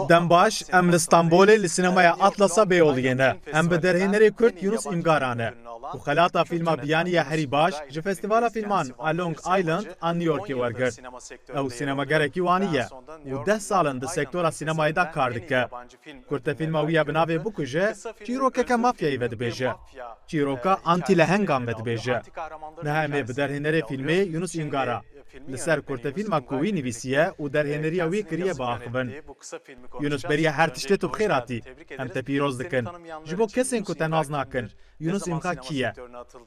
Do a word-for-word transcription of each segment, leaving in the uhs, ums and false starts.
Dem baş, em li Stenbolê li sînemaya Atlasa Beyoğlu'yê ne. Em bi derhênerê Kurd Yunus Îmgara ne. Ku xelata fîlma Biyaniye herî baş ji Festîvala Fîlman a Long Island a New Yorkê wergirt. Ew sînemagerekî wanî ye û deh sal in di sektora sînemayê de kar dike. Kurtefîlma wî ya bi navê Bikuje çîrokeke mafyayê vedibêje. Çîroka antîlehengan vedibêje. Niha em ê bi derhênerê fîlmê Yunus Îmgara li ser kurtefîlma ku wî nivîsiye û derhêneriya wî kiriye biaxivin. Yunus, beriya her tiştê tu bi xêr hatî. Em te pîroz dikin. Ji bo kesên ku te nas nakin, Yunus Îmga kî ye?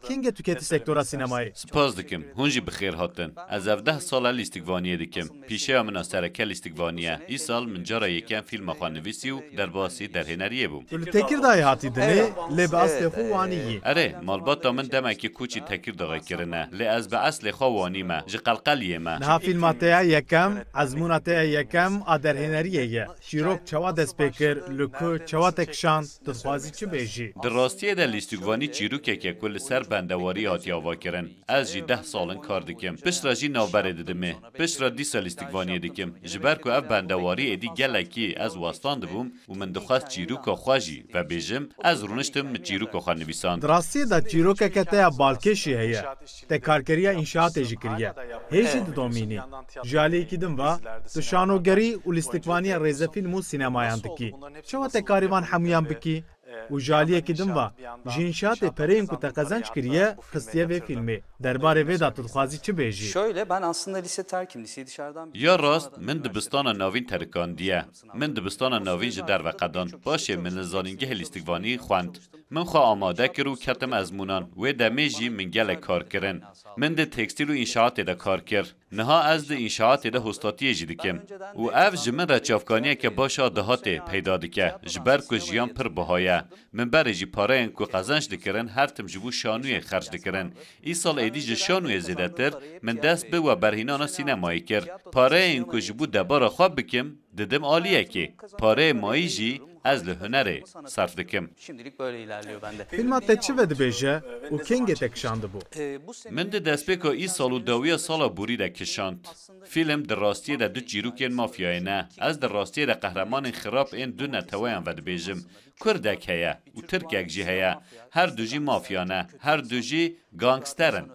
Kengê tu ketî sektora sînemayê? Spas dikim. Hûn jî bi xêr hatin. Ez ev deh sal e lîstikvaniyê dikim. Pîşeya min a sereke lîstikvanî ye. Îsal min cara yekem fîlma xwe nivîsî û derbasî derhêneriyê bûm. Tu li Tekirdağê hatî dinê, lê bi eslê xwe wanî yî. Erê, malbata min demekî koçî Tekirdağê kirine, lê ez bi eslê xwe wanî me, ji Qelqeliyê me. Niha fîlma te ya yekem, ezmûna te ya yekem a derhêneriyê ye. Çîrok çawa dest pê kir, li ku, çawa te kişand, tu dixwazî çi bêjî? Di rastiyê de lîstikvanî çîrokek e ku li ser bendewarî hatiye avakirin. Ez jî deh sal in kar dikim. Piştre jî navberê didimê. Piştre dîsa lîstikvaniyê dikim. Ji ber ku ev bendewarî êdî gelekî ez westandibûm û min dixwest çîroka xwe jî vebêjim, ez rûniştim min çîroka xwe nivîsand. Di rastiyê de çîrokeke te ya balkêşî heye. Te karkeriya înşaatê jî kiriye. Hê jî didomînî. Ji aliyekî din ve, tu şanogerî û lîstikvaniya rêzefîlm û sînemayan dikî. Çawa te karî van hemûyan bikî? Û ji aliyekî din ve, ji înşaatê pereyên ku te qezenc kiriye, xistiye vê fîlmê. Derbarê vê de tu dixwazî çi bêjî? Şöyle, ben aslında lise terkim, liseyi dışarıdan Ya rast, min dibistana navîn terikandiye. Min dibistana navîn ji derve qedand. Paşê min li zanîngehê lîstikvanî xwend. Min xwe amade kir û ketim ezmûnan. Wê demê jî min gelek kar kirin. Min di tekstîl û înşaatê de kar kir. Niha ez di înşaatê de hostatiyê jî dikim. Û ev ji min re çavkaniyeke baş a dahatê peyda dike, ji ber ku jiyan pir biha ye. Min berê jî pareyên ku qezenc dikirin, her tim ji bo şanûyê xerc dikirin. Îsal êdî ji şanûyê zêdetir, min dest bi weberhînana sînemayê kir. Pareyên ku ji bo debara xwe bikim, didim aliyekê. Pareyê mayî jî ez li hunerê serf dikim. Şimdilik böyle ilerliyor bende. Fîlma te çi vedibêje û kengê te kişandibû? Ee, bu sene Min di destpêka îsal û dawiya sala borî de kişand. Fîlm di rastiyê de du çîrokên mafyayê ne. Ez di rastiyê de qehremanên xirab ên du neteweyan vedibêjim. Kurdek heye û Tirkek jî heye. Her du jî mafya ne. Her du jî gangster in.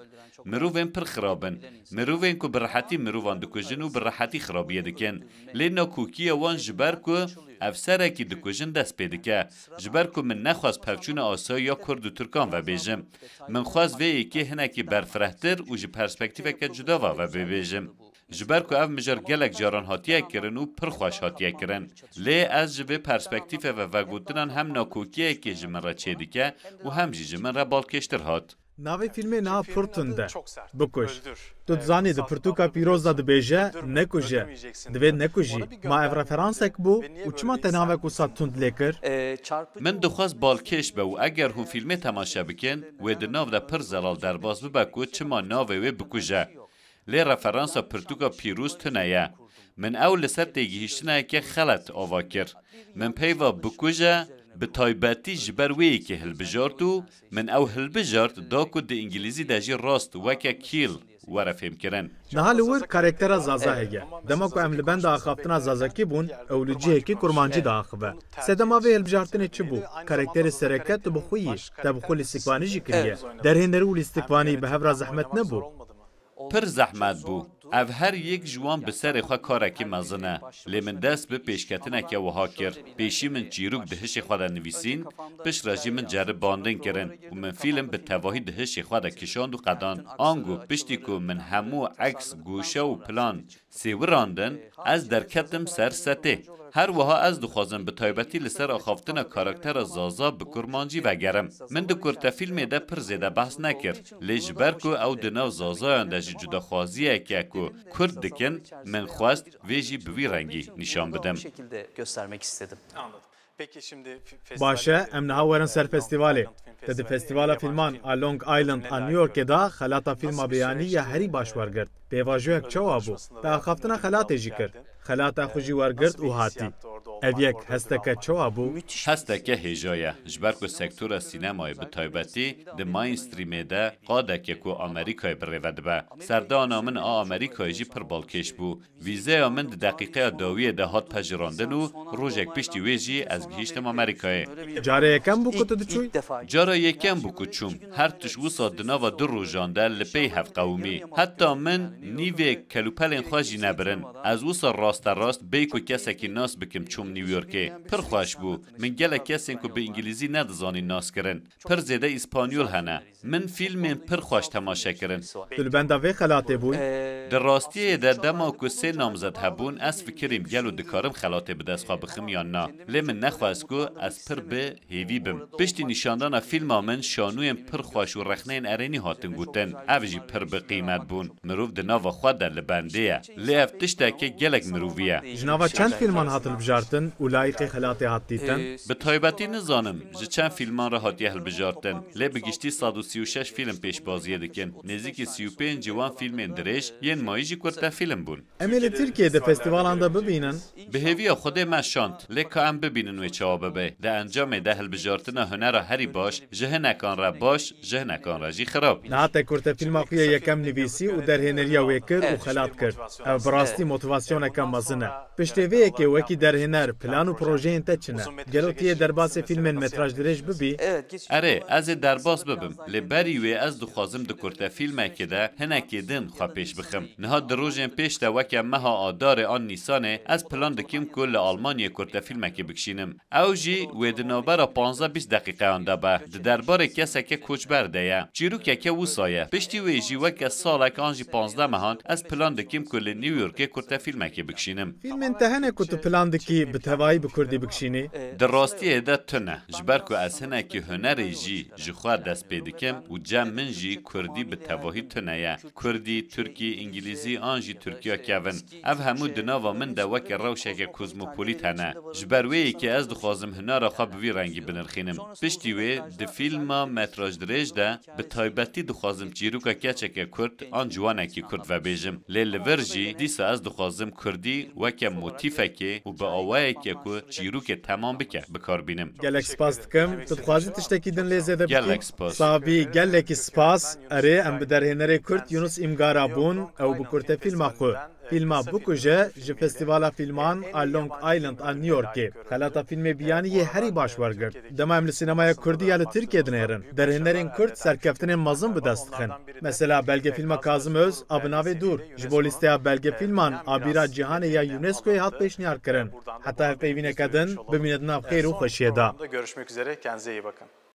Mirovên pir xirab in. Mirovên ku bi rehetî mirovan dikujin û bi rehetî xirabiyê dikin. Lê nakokiya wan ji ber ku ev serekî dikujin dest pê dike. Ji ber ku min nexwest pevçûna asayî ya Kurd û Tirkan vebêjim. Min xwest vê yekê hinekî berfirehtir û ji perspektîfeke cuda ve vebêjim. Ji ber ku ev mijar gelek caran hatiye kirin û pir xweş hatiye kirin. Lê ez ji vê perspektîfê ve vegotinan hem nakokiyekê ji min re çêdike û hem jî ji min re balkêştir hat. Navê fîlmê niha pir tund e. Bikuj. Tu dizanî di pirtûka pîroz de dibêje, nekuje. Divê nekujî. Ma ev referansek bû û çima te navek wisa tund lê kir? Min dixwest balkêş be û eger hûn fîlmê temaşe bikin, wê di nav de pir zelal derbas bibe ku çima navê wê Bikuj e. Lê referansa pirtûka pîroz tune ye. Min ew li ser têgihiştineke xelet ava kir. Min peyva Bikuj e bi taybetî ji ber wê yekê hilbijart û min ew hilbijart da ku di îngilîzî de jî rast weke kill were fêmkirin. Niha li wir karaktera Zaza heye. Dema ku em li benda axaftina Zazakî bûn, ew li cihekî kurmancî diaxive. Sedema vê hilbijartinê çi bû? Karakterê sereke tu bi xwe yî, te bi xwe lîstikvanî jî kiriye. Derhênerî û lîstikvanî bi hev re zehmet nebû? Pir zehmet bû. Ev her yek ji wan bi serê xwe karekî mezin e. Lê min dest bi pêşketineke wiha kir. Pêşî min çîrok di hişê xwe de nivîsîn, piştre jî min ceribandin kirin û min fîlm bi tevahî di hişê xwe de kişand û qedand. Ango piştî ku min hemû eks, goşe û plan sêwirandin, ez derketim ser setê. Her wiha ez dixwazim bi taybetî li ser axaftina karaktera Zaza bi kurmancî vegerim. Min di kurtefîlmê de pir zêde behs nekir, lê ji ber ku ew di nav Zazayan de jî cudaxwaziyeke ku Kurd dikin, min xwest vê jî bi wî rengî nîşan bidim. Baş e, em niha werin ser festîvalê. Te di Festîvala Fîlman a Long Island a New Yorkê de xelata fîlma beyanî ya herî baş wergirt. Pêvajoyek çawa bû? Te axaftina xelatê jî kir. Xelata xwe jî wergirt û hatî. Ev yek hesteke çawa bû? Hesteke hêja ye, ji ber ku sektora sînemayê bi taybetî di mainstreamê de qadeke ku Amerîkayê bi rê ve dibe. Serdana min a Amerîkayê jî pir balkêş bû. Vîzeya min di deqîqeya dawiyê de hat pejirandin û rojek piştî wê jî ez gihîştim Amerîkayê. Cara yekem bû ku tu diçûyî? Cara yekem bû ku çûm. Her tişt wisa di nava du rojan de li pey hev qewimî. Heta min nîvê kelûpelên xwe jî nebirin. Ez wisa rasterast bêyî ku kesekî nas bikim çûm New Yorkê. Pir xweş bû. Min gelek kesên ku bi îngilîzî nedizanîn nas kirin. Pir zêde îspanyol hene. Min fîlmên pir xweş temaşe kirin. Tu li benda vê xelatê bûyî? Di rastiyê de dema ku sê namzet hebûn, ez fikirîm gelo dikarim xelatê bi dest xwe bixim yan na. Lê min nexwest ku ez pir bi hêvî bim. Piştî nîşandana fîlma min şanûyên pir xweş û rexneyên erênî hatin gotin. Ev jî pir bi qîmet bûn. Mirov di nava xwe de li bendê ye. Lê ev tişteke gelek mirovî ye. Ji nava çend fîlman hat hilbijartin û layîqê xelatê hat dîtin? Bi taybetî nizanim ji çend fîlman re hatiye hilbijartin, lê bi giştî sed û sî û şeş fîlm pêşbaziyê dikin. Nêzîkî sî û pênc ji wan fîlmên dirêj yên mayî jî kurtefîlm bûn. Em ê li Tirkiyeyê di festîvalan de bibînin. Bi hêviya Xwedê me şand, lê ka em bibînin wê çawa bibe. Di encamê de hilbijartina hunera herî baş ji hinekan re baş, ji hinekan re jî xirab. Niha te kurtefîlma xwe ya yekem nivîsî û derhêneriya wê kir û xelat kir. Ev bi rastî motivasyoneke mezin e. Piştê vê yekê wekî derhêner, plan û projeyên te çi ne? Gelo tu yê derbasê fîlmên metrajdirêj bibî? Erê, ez ê derbas bibim, lê berî wê ez dixwazim di kurtefîlmekê de hinekê din xwe pêş bixim. Niha di rojên pêş de weke meha Adarê an Nîsanê ez plan dikim ku li Almanyê kurtefîlmekê bikişînim. Ew jî wê di navbera panzdeh bîst deqîqeyan de be. Di derbarê keseke koçber de ye. Çîrokeke wisa ye. Piştî wê jî weke salek an jî panzdeh mehan ez plan dikim ku li New Yorkê kurtefîlmekê bikişînim. Fîlmên te hene ku tu plan dikî bi tevayî bi kurdî bikişînî? Di rastiyê de tune. Ji ber ku ez hinekî hunerê jî ji xwe dest pê dikim û cem min jî kurdî bi tevahî tune ye. Kurdî, tirkî, îngilîzî an jî tirkiya kevin. Ev hemû di nava min de weke rewşeke kozmopolît hene. Ji ber wê yekê ez dixwazim hunera xwe bi vî rengî binirxînim. Piştî wê di fîlma metrajdirêj de bi taybetî dixwazim çîroka keçeke kurd an ciwanekî kurd vebêjim. Lê li vir jî dîsa ez dixwazim kurdî weke motîfekê û bi awayeke ku çîrokê temam bike bi kar bînim. Gelek spas dikim. Tu dixwazî tiştekî din lê zêde bikî? Gelek spas. Sabî, gelekî spas. Erê, em bi derhênerê kurd Yunus Îmgara bûn. Ew bi kurtefîlma xwe, fîlma Bikuje, ji Festîvala Fîlman a Long Island a New Yorkê, xelata fîlmê biyanî yê herî baş wergirt. Dema em li sînemaya kurdî ya li Tirkiyê dinêrin, derhênerên kurd serkeftinên mezin bi dest dixin. Mesela belgefîlma Kazim Öz a bi navê Dûr, ji bo lîsteya belgefîlman a bîra cîhanê ya UNESCOyê hat pêşniyar kirin. Heta hevpeyvîneke din, bimîne di nav xêr û xweşiyê de. Görüşmek üzere, kendinize iyi bakın.